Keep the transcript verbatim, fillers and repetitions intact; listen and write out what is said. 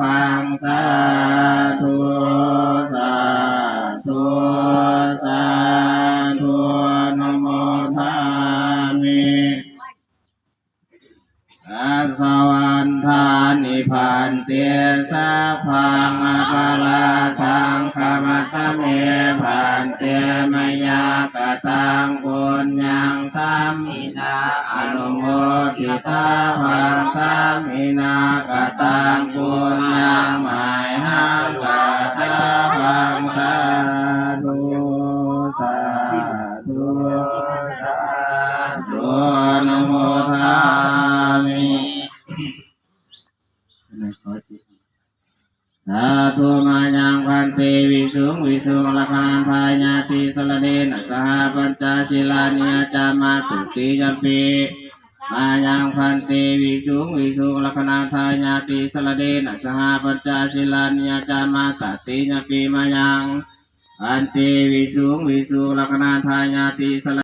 paṃ. Sādhu, sādhu, sādhu, anumodāmi. Dasavandhāni bhante, sabbaṃ aparādhaṃ khamatha me bhante, mayā kataṃ puññaṃ sāminā anumoditabbaṃ, sāminā kataṃ puññaṃ mayhaṃ dātabbaṃ. Sādhu, sādhu, sādhu, anumodāmi. Sādhu. Mayaṃ bhante visuṃ visuṃ rakkhaṇatthāya tisaraṇena saha pañca sīlāni yācāma. Dutiyampi mayaṃ bhante visuṃ visuṃ rakkhaṇatthāya tisaraṇena saha pañca sīlāni yācāma. Tatiyampi mayaṃ bhante visuṃ visuṃ rakkhaṇatthāya tisaraṇena